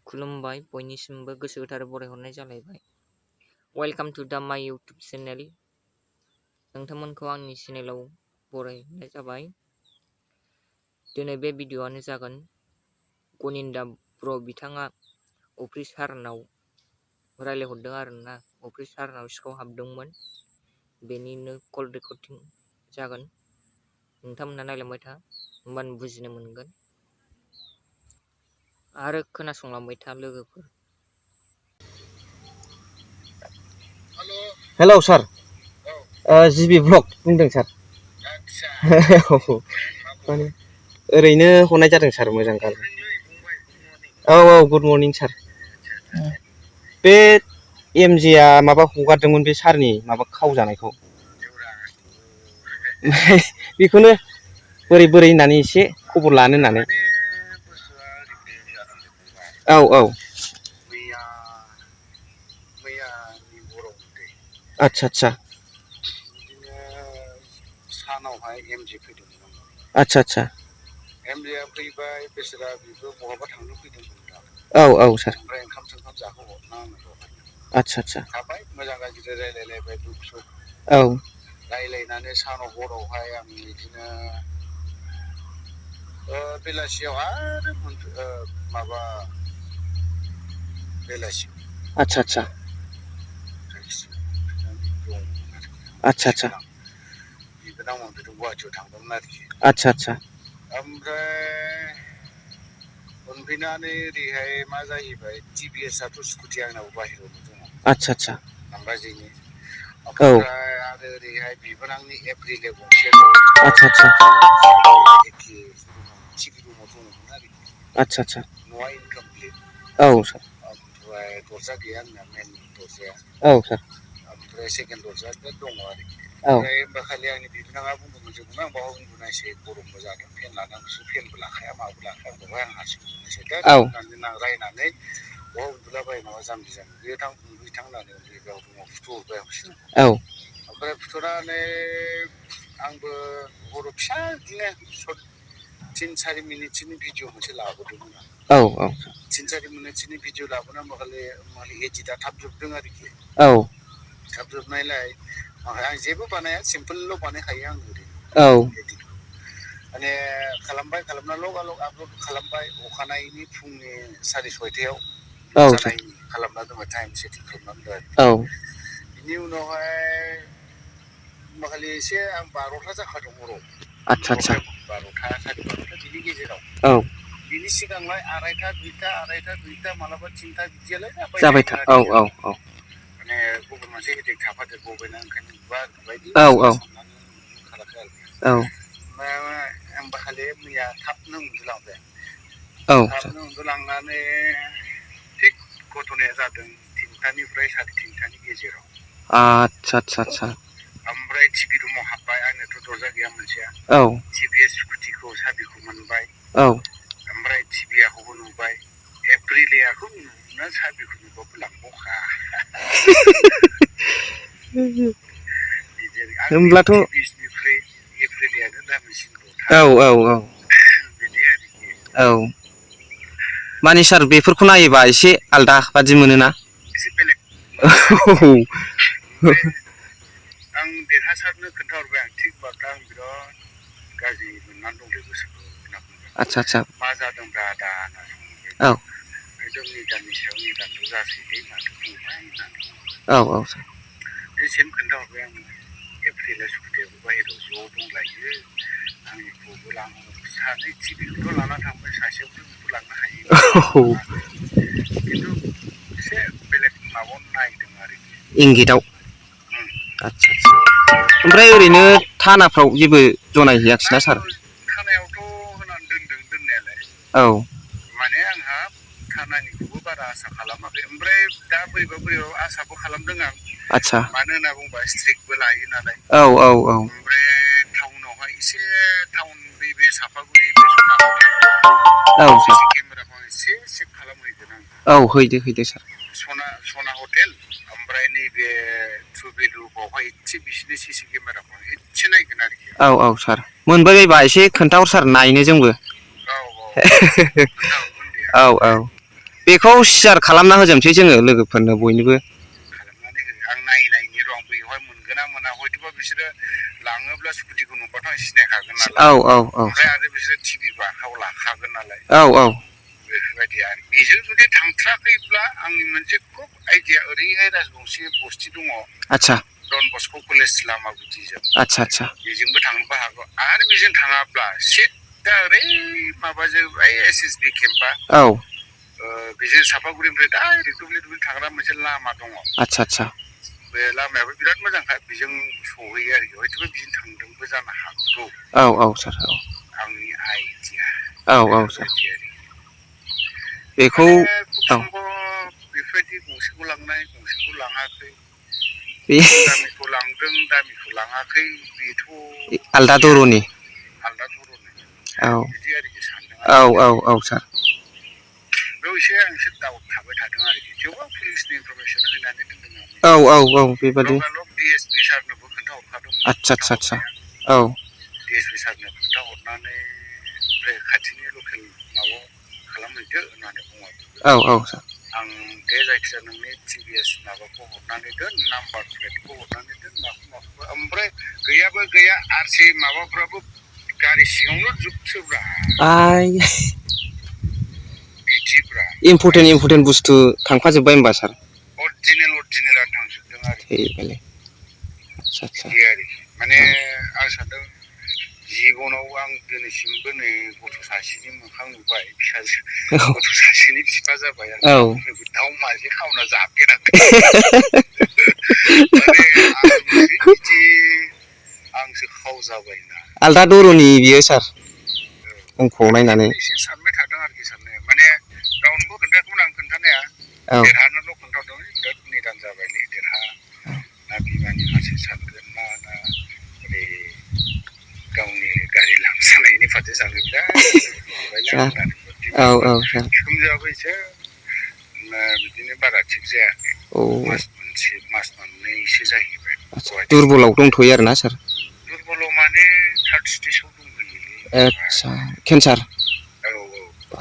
खुलुमबाय बयनिसिमबो गोसो गोथारै बरायहरनाय जालायबाय। वेलकाम टू दा माय इउटुब चेनेल। नोंथांमोनखौ आंनि चेनेलाव बरायहरनाय जाबाय। दिनै बे भिडिअ'आनो जागोन गनिन्दा ब्र बिथाङा अफ्रि सारनाव रायलायहरदों आरोना। अफ्रि सारनाव सिखाव हाबदोंमोन, बेनिनो कल रेकर्डिं जागोन। नोंथांमोना नायलांबाय था, होमबानो बुजिनो मोनगोन आरो खोनासंलांबाय था लोगोफोर। हेलौ सार, जिबि ब्लग बुंदों सार। माने ओरैनो हरनाय जादों सार, मोजां गाज्रि। औ गुड मर्निं सार। बे एमजेआ माबा हगारदोंमोन बे सारनि माबा खावजानायखौ, बेखौनो बोरै होननानै एसे खबर लानो होननानै। औ आदसा सानावहाय एमजे फैदोंमोन। आदसा एमजेआ फैबाय, बेसोरा बेबो बहाबा थांनो फैदोंमोन दा। औ सार। ओमफ्राय ओंखाम जाहोहरना होनांगौ। आदसा थाबाय, मोजां गाज्रि रायलायलायबाय, दुख सुख औ रायलायनानै सानाव हरावहाय आं बिदिनो बेलासियाव आरो माबा बेलासियाव आदसा बिबोनां मोनफैदों, गुवाहाटियाव थांदोंमोन आरोखि। आदसा ओमफ्राय मोनफैनानै ओरैहाय मा जाहैबाय, टिभिएसआथ' स्कुटि आंनाबो बाहेरायावनो दङ। आदसा नाम्बारजिनि। औ ओमफ्राय आरो ओरैहाय बिबोनांनि एप्रिले गंसे दं। आदसा टिभि रुमाव दङमोन आरोखि। आदसा न'आ इनकमप्लिट। औ सार। ओमफ्राय दरजा गैया आंना, मेन दरजाया। औ सार। ओमफ्राय सेकेन्ड दरजाया दङ आरोखि। औ ओमफ्राय होमबा खालि आंनि बिबोनाङा बुंदोंमोन, जोंना आं बाव उन्दुनायसै, गरमबो जादों, फेन लादों। बिसोर फेनबो लाखाया, माबो लाखाया। बेवहाय आं हारसिं उन्दुनोसै दा होननानै रायनानै बहा उन्दुलाबायो नामा जाम्बि जाम्बि, बेयो उन्दुहैथां होननानै बेयाव दङ फुथुहरबाय आं बिसोरनो। औ ओमफ्राय फुथुनानै आंबो हराव फिसा बिदिनो 3-4 मिनिटसोनि भिडिअ मोनसे लाबोदोंमोन आं। औ 3-4 मिनिटसोनि भिडिअ लाबोना माखालि एडिटआ थाब जोबदों आरोखि। औ थाब जोबनायलाय आं जेबो बानाया, सिम्पोलल' बानायखायो आं औ ओरैनो। माने खालामना लगालग आपलड खालामबाय। अखानायैनि फुंनि 6:30 औ सार। जानायनि खालामना दोनबाय, टाइम सेटिं खालामनानै औ दोनबाय। बिनि उनावहाय माखालि एसे आं 12था जाखादों हराव। आदसा 12था 12:30 बिनि गेजेराव। औ बिनि सिगांलाय 2:30 मालाबा 3था बिदियालाय जाबाय था थायोमोन औ आरोखि औ आंना। औ माने गुबुन मोनसे हेदेक थाफादेरबावबायना, ओंखायनो बायदि औ बायदिसिना साननानै ओंखाराखै आरोखि। औ ओमफ्राय आंबा खालि मैया थाबनो उन्दुलांबाय आं। औ सार। थाबनो उन्दुलांनानै थिग घटनाया जादों 3थानिफ्राय 3:30नि गेजेराव। आदसा ओमफ्राय टिभि रुमाव हाबबाय, आंनोथ' दरजा गैया मोनसेया। औ टिभिएस स्कुटिखौ साबिखौ मोनबाय। औ ओमफ्राय टिभिआखौबो नुबाय। एप्रिलियाखौ नुना साबिखौ नुबाबो लांबावखा। आंनि होमब्लाथ' टिभिएसनिख्रुइ एप्रिलियानो दामिसिनबाव। औ बिदि आरोखि। औ माने सार, बेफोरखौ नायोबा एसे आलदा बादि मोनोना? एसे बेलेग औ मोनो आरोखि। ओमफ्राय आं देरहासारनो खोन्थाहरबाय आं, थिग बाथ्रा, आं बिराद गाज्रि मोननानै दंलै गोसोखौ होनना बुंबाय। आदसा मा जादोंब्रा आदा होनना सोंबाय। औ एकदम निदाननि सायाव निदानल' जासैलै माथो फंबाय होननानै। औ सार। एसेनो खोन्थाहरबाय आङो। एप्रिला स्कुटियाबो बाहेरायाव ज' दंलायो, आंनिखौबो सानै टिभिखौथ' लाना थांबाय, सासेयावथ' बेखौ लांनो हायो नङा। खिन्थु एसे बेलेग माबायाव नायदों आरोखि। इंगितआव। आदसा ओमफ्राय ओरैनो थानाफ्राव जेबो जनायहैयाखिसैना सार? थानायावथ' होनानै दोनदों दोननायालाय। औ माने आंहा थानानिखौबो बारा आसा खालामाखै। ओमफ्राय दा बोरैबा आसाबो खालामदों आं। आदसा मानो होनना बुंबा स्ट्रिकबो लायो नालाय। औ ओमफ्राय टाउनावहाय एसे बे सापागुरि बे सना हटेलावहाय औ सार। सिसि केमेराखौ आं एसे चेक खालामहैगोन आं। औ हैदो सार। सना हटेल, ओमफ्राय नैबे थुबिलु, बावहाय एसे बिसिनि सिसि केमेराखौ एसे नायगोन आरोखि। औ सार, मोनबायबायबा एसे खोन्थाहर सार, नायनो जोंबो। खोन्थाहरगोन दे आं। औ बेखौ सियार खालामना होजोबसै जोङो लोगोफोरनो बयनोबो। खालामनानै हो आं नायनायनि र' आं बेवहाय मोनगोन ना मोना हयथ'बा बिसोरो लाङोब्ला स्कुटिखौ नुबाथ' आं सिनायखागोन नालाय औ औ औ ओमफ्राय आरो बिसोरो टिभि बाखाव लाखागोन नालाय औ औ बेफोरबायदि आरो बेजों जुदि थांथ्राखैब्ला आंनि मोनसे खुब आइडिया ओरैहाय राजबंशि बस्ति दङ आदसा डन बस्क' कलेज लामा गुदिजों आदसा आदसा बेजोंबो थांनोबो हागौ आरो बेजों थाङाब्ला सिदा ओरै माबाजों ओइ SSB केम्पा औ बेजों सापागुरिनिफ्राय डाइरेक्ट दुब्लि थांग्रा मोनसे लामा दङ आदसा आदसा बे लामायाबो बिराद मोजांखा बेजों सहैयो आरोखि हयथ'बा बिजों थांदोंबो जानो हागौ औ औ सार औ आंनि आइडिया औ औ सार बेफोरबायदि आरोखि बेखौ माने खुब औ सम्भब बेफोरबायदि गंसेखौ लांनाय गंसेखौ लाङाखै बे खम दामिखौ लांदों दामिखौ लाङाखै बेथ' आलदा दर'नि आलदा धर'नि औ बिदि आरोखि सानदों औ आरो औ औ सार बेयाव एसे आं एसे दाउट थाबाय थादों आरोखि थेवबो पुलिसनि इनफरमेसन होनानै दोनदों आं औ मिथिबाय औ औ बेबादि लगालग DSP सारनोबो खोन्थाहरखादोंमोन आदसा आदसा आदसा खोन्थाहरनाया औ DSP सारनो खोन्थाहरनानै ओमफ्राय खाथिनि लकेल माबायाव खालामहैदो होननानै बुङाखै औ औ सार आं दे जायखिजाया नोंनि TVS माबाखौ हरनानै दोन नाम्बार प्लेटखौ हरनानै दोन माखौबा ओमफ्राय गैयाबो गैया RC माबाफ्राबो गारि सिङावनो जोबसोब्रा आइ बिदिब्रा इम्परटेन्ट बुस्थु थांफाजोब्बाय होमबा सार अरिजिनेलानो थांजोबदों आरोखि थैबायलै आदसा आदसा बिदि आरोखि माने आं सानदों जिबनाव आं दिनैसिमबो नै गथ' सासेनि मोखां नुबाय फिसाजो औ गथ' सासेनि बिफा जाबाय आं औ रावनोबो दाउ मासे खावना जाफेराखै माने आंसो खावजाबायना आलदा दर'नि बियो सार अंख'आव नायनानै एसे सानबाय थादों आरोखि साननाया माने रावनोबो खोन्थायाखैमोन आं खोन्थानाया औ देरहानोल' खोन्थादों बिराद निदान जाबायलै देरहा ना बिमानि फारसे सानगोन ना ओरै गावनि गारि लांजानायनि फारसे सानगोन बिराद मोनबायना सार होननानै औ बिमायाबो औ सार बिखुनजोआबो एसे बिदिनो बारा थिग जायाखै औ मास मोननैसो जाहैबाय गुवाहाटियाव दुरबलाव दंथ'यो आरोना सार दुरबलाव माने थार्ड स्टेजाव दंहैयोलै आदसा केन्सार औ औ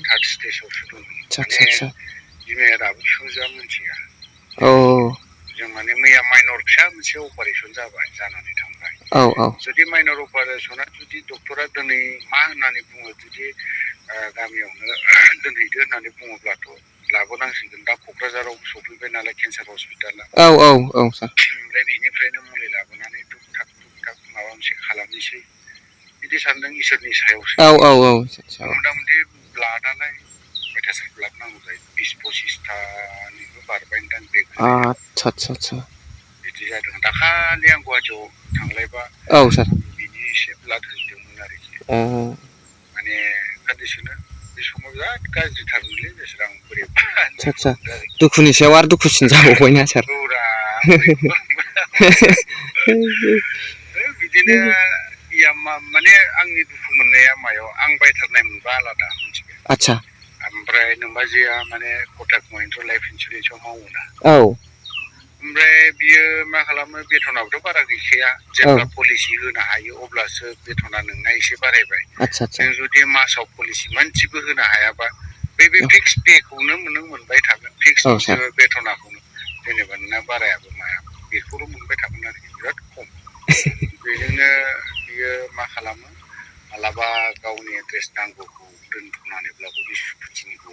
थार्ड स्टेजावसो दं आदसा माने आदसा बिमाया दाबो बिखुनजोआ मिथिया औ जों माने मैया माइनर फिसा मोनसे अपारेसन जानानै थांबाय औ औ जुदि माइनर अपारेसना जुदि डक्टरा दिनै मा होननानै बुङो जुदि गामियावनो दोनहैदो होननानै बुङोब्लाथ' लाबोनांसिगोन दा क'क्राझाराव सफैबाय नालाय केन्सार हस्पिटाला औ औ औ सार ओमफ्राय बेनिफ्रायनो मुलि लाबोनानै धुक थाक माबा मोनसे खालामनोसै बिदि सानदों इसोरनि सायावसो औ औ औ मथा मथि ब्लाडआलाय खयथासो ब्लाड नांगौ जायो 20-25थानिबो बारबायदां बेग होनाया आदसा आदसा आदसा बिदि जादों दाखालि आं गुवाहाटियाव थांलायबा औ सार बिनि एसे ब्लाड हैदोंमोन आरोखि माने कन्डिसना बे समाव बिराद गाज्रिथारमोनलै बेसेबां बोरैबा आदसा आदसा मोनदों आरोखि दुखुनि सायाव आरो दुखुसिन जाबावबायना सार औरा बिदिनो माने आंनि दुखु मोननाया मायाव आं बायथारनाय मोनबा आलादा मोनथिबाय आदसा ओमफ्राय नोमबाजैया माने कटाक महिन्द्र लाइफ इन्सुरेन्सआव मावोना औ ओमफ्राय बियो मा खालामो बेथनाबोथ' बारा गैखाया जेब्ला पलिसि होनो हायो अब्लासो बेथना नोंना एसे बारायबाय आदसा आदसा नों जुदि मासाव पलिसि मोनसेबो होनो हायाबा बे फिक्स पेखौनो नों मोनबाय थागोन फिक्स औ सार बेथनाखौनो जेनेबा नोंना बारायाबो मायाबो बेखौल' मोनबाय थागोन आरोखि बिराद खम बेजोंनो बियो मा खालामो मालाबा गावनि एड्रेस नांगौखौ दोनथ'नानैब्लाबो बे स्कुटिनिखौ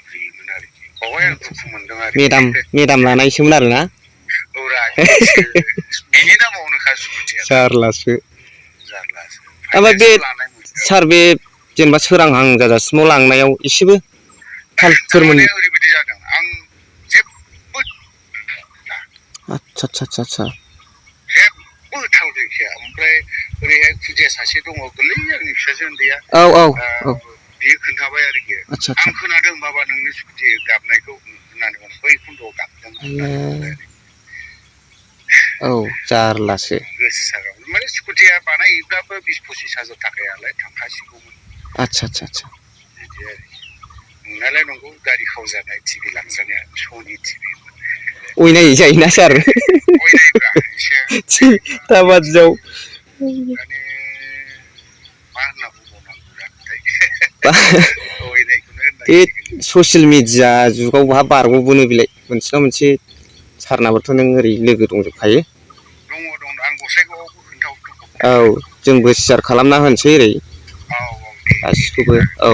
होयोमोन आरोखि बावहाय आं दुखु मोनदों आरोखि मेदाम लानायसोमोन आरोना औरा बिनि नामावनोखा स्कुटियालाय जारलासो जारलासो ओमफ्राय बे फाइनान्सआव लानाय सार बे जेनेबा सोरांहां जाजासिमाव लांनायाव एसेबो थालफोर मोन थारमाने ओरैबायदि जादों आं जेबो आदसा आदसा आदसा जेबो थाल गैखाया ओमफ्राय ओरैहाय खुदिया सासे दङ गोरलै आंनि फिसाजो उन्दैया औ औ औ बियो खोन्थाबाय आरोखि आदसा आं आदसा खोनादों बाबा नोंनि स्कुटि गाबनायखौ होननानै बै खन्द'आव गाबदों होननानै बुंबाय आरो औ जारलासो गोसोआव माने स्कुटिया बानायहैब्लाबो 20-25 हाजार थाखायालाय थांखासिगौमोन आदसा आदसा आदसा बिदि आरोखि नंनायालाय नंगौ गारि खावजानाय टिभि लांजानाया सनि टिभिमोन अयनायै जायोना सार अयनायब्रा एसे दाबादियाव माने मा होनना बुंबावनांगौ जाखोथाय अयनायखौनो होननांसिगोन बे ससियेल मिडिया जुगाव बहा बारग'बोनो बेलाय मोनसेना मोनसे सारनाबोथ' नों ओरै लोगो दंजोबखायो। दङ आं गसाइगावआवबो खोन्थाहरदों। औ जोंबो सेयार खालामना होनोसै ओरै औ दे गासिखौबो औ।